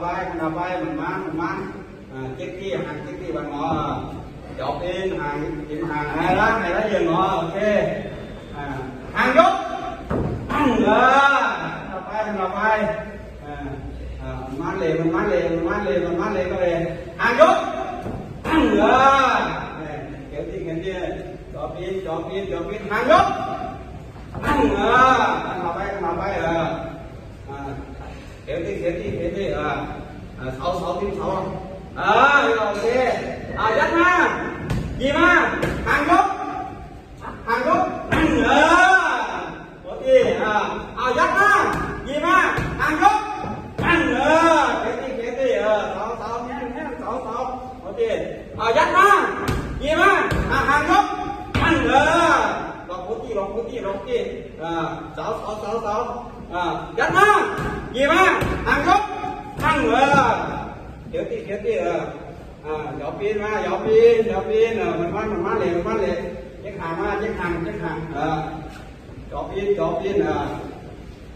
ໄປ ຂຶ້ນເອົາໄປ ມັນມາ ມັນມາ ອ່າ ເຈັດທີ່ ຫາງເຈັດທີ່ ບັງງໍ ຈອບຕີນ ຫາງຕີນ ຫາງ ໃຫ້ລະ ໃຫ້ລະ ເອີງໍ ໂອເຄ ອ່າ ຫາງຍົກ ປັງ ເອີ ຂຶ້ນເອົາໄປ ຂຶ້ນເອົາໄປ ອ່າ ອ່າ ມັນມາເລ ມັນມາເລ ມັນມາເລ ມັນມາເລ ກໍເລ ຫາງຍົກ ປັງ ເອີ ແມ່ນ ເຂວຕີ ເຂວຕີ ຈອບຕີນ ຈອບຕີນ ຈອບຕີນ ຫາງຍົກ ປັງ ເອີ ຂຶ້ນເຂົ້າໄປ ຂຶ້ນເຂົ້າໄປ ເອີ ອ່າ ເຂວຕີ ເຂວຕີ ເຂວຕີ ເອີ ອ່າ ເສົາ ເສົາ ຕີນເສົາ ອ່າ ໂອເຄ ອ່າ ຍັດມາ ຢີມາ ຫາງຍົກ ຫາງຍົກ ເອີ ໂອເຄ ອ່າ ເອົາ ຍັດມາ ຢີມາ ຫາງຍົກ ເອີ ເຂວຕີ ເຂວຕີ ເອີ ເສົາ ເສົາ ແມ່ນ ແມ່ນ ເສົາ ເສົາ ໂອເຄ ເອົາ ຍັດມາ ຢີມາ ອ່າ ຫາງຍົກ ເອີ ລອງໂຄຕີ ລອງໂຄຕີ ລອງໂຄຕີ ອ່າ ເສົາ ເສົາ ເສົາ ເສົາ ອ່າ ຍັດມາ ຢີມາ ຫາງຍົກ ເອີ ເຂວຕີ ເຂວຕີ ເອີ ອ່າ ຢາວປີນມາ ຢາວປີນ ຢາວປີນ ເອີ ມັນມາ ມັນມາເລີຍ ມັນມາເລີຍ ເຈັກຫາງມາ ເຈັກຫາງ ເຈັກຫາງ ເອີ ຢາວປີນ ຢາວປີນ ເອີ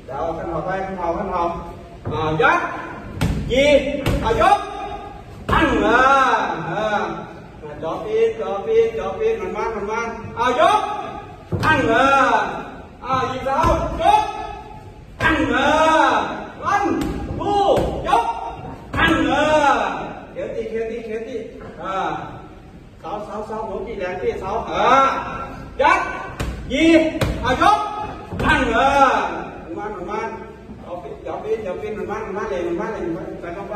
ຢາວ ຄັນເຂົ້າໄປ ຄັນເຂົ້າ ຄັນເຂົ້າ ອ່າ ຍັດ ຢີ ອ່າ ຍົກ ຕັ້ງ ເອີ ເອີ ອ່າ ຢາວປີນ ຢາວປີນ ຢາວປີນ ມັນມາ ມັນມາ ອ່າ ຍົກ ຕັ້ງ ເອີ ອ່າ ອີກແລ້ວ ຍົກ ຕັ້ງ ເອີ ວັນ ທູ ຍົກ ຕັ້ງ ເອີ ເຄຕີ ເຄຕີ ເຄຕີ ອ່າ ເສົາ ເສົາ ເສົາ ຫົວຕີແຫຼມຕີເສົາ ເອີ ຍັດ ຢີ ອ່າ ຍົກ ຕັ້ງ ເອີ ມັນ ມັນ ເອົາ ຢາວປີນ ຢາວປີນ ມັນ ມັນ ມັນເລີຍ ມັນ ມັນເລີຍ ໃສ່ເຂົ້າໄປ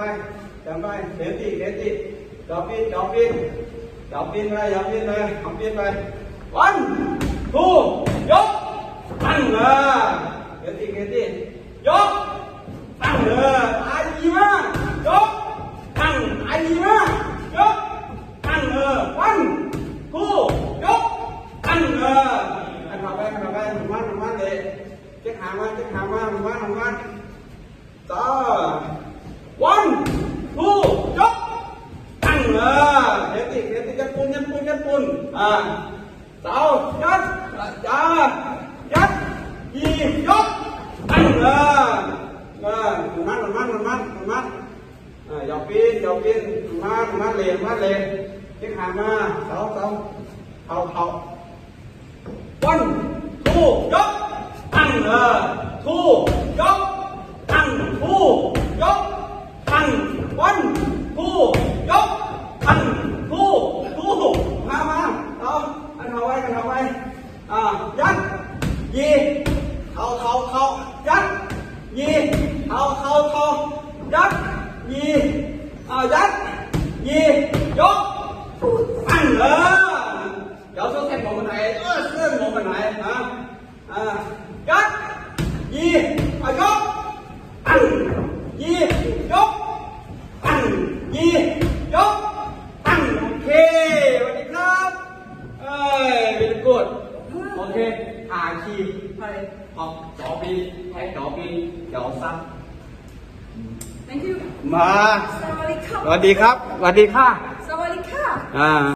ໃສ່ເຂົ້າໄປ ເຄຕີ ເຄຕີ ຢາວປີນ ຢາວປີນ ຢາວປີນໄປ ຢາວປີນໄປ ຢາວປີນໄປ ວັນ ທູ ຍົກ ຕັ້ງ ເອີ ເຄຕີ ເຄຕີ ຍົກ ຕັ້ງ ເອີ ອາ ອີມາ ຍົກ ຕັ້ງ ອາ ອີມາ ຍົກ ຕັ້ງ ເອີ ວັນ ທູ ຍົກ ຕັ້ງ ເອີ ຄັນເຂົ້າໄປ ຄັນເຂົ້າໄປ ມັນ ມັນເລີຍ ເຈັກຫາງມາ ເຈັກຫາງມາ ມັນ ມັນ ເອີ ວັນ ທູ ຍົກ ຕັ້ງ ເອີ ເຄຕີ ເຄຕີ ຍັດປຸ້ນ ຍັດປຸ້ນ ຍັດປຸ້ນ ອ່າ ເສົາ ຍັດ ຈາ ຍັດ ອີ ຍົກ ຕັ້ງ ເອີ ເອີ ມັນ ມັນ ມັນ ມັນ ມັນ ມັນ ເອີ ຢາວປີນ ຢາວປີນ ມັນ ມັນເລີຍ ມັນເລີຍ ເຈັກຫາງມາ ເສົາ ເສົາ ເຂົ້າ ເຂົ້າ ວັນ ທູ ຍົກ ຕັ້ງ ເອີ ທູ ຍົກ ຕັ້ງ ທູ ຍົກ ຕັ້ງ ວັນ ທູ ຍົກ ຕັ້ງ ທູ ທູ ມາ ມາ ເອົາ ອັນເຂົ້າໄວ້ ອັນເຂົ້າໄວ້ ອ່າ ຍັດ ຢີ ເຂົ້າ ເຂົ້າ ເຂົ້າ ຍັດ ຢີ ເຂົ້າ ເຂົ້າ ເຂົ້າ ຍັດ ຢີ ອ່າ ຍັດ ຢີ ຍົກ ຕັ້ງ ເອີ ເຈົ້າເຊື່ອເສັ້ນຂອງມັນໄດ້ ເອີ ເສັ້ນຂອງມັນໄດ້ ອ່າ ອ່າ ຍັດ ຢີ ອ່າ ຍົກ ຕັ້ງ ຢີ ຍົກ ຕັ້ງ ຢີ ຍົກ ຕັ້ງ ໂອເຄ ສະຫວັດດີຄັບ ເອີຍ ເວລີກູດ ໂອເຄ ຫາຄີ ໃຫ້ ອອກ ຈອບປີ ໃຫ້ຈອບປີ ເຈົ້າຊັກ Thank you ມາ ສະຫວັດດີຄັບ ສະຫວັດດີຄັບ ສະຫວັດດີຄ່ະ ສະຫວັດດີຄ່ະ ອ່າ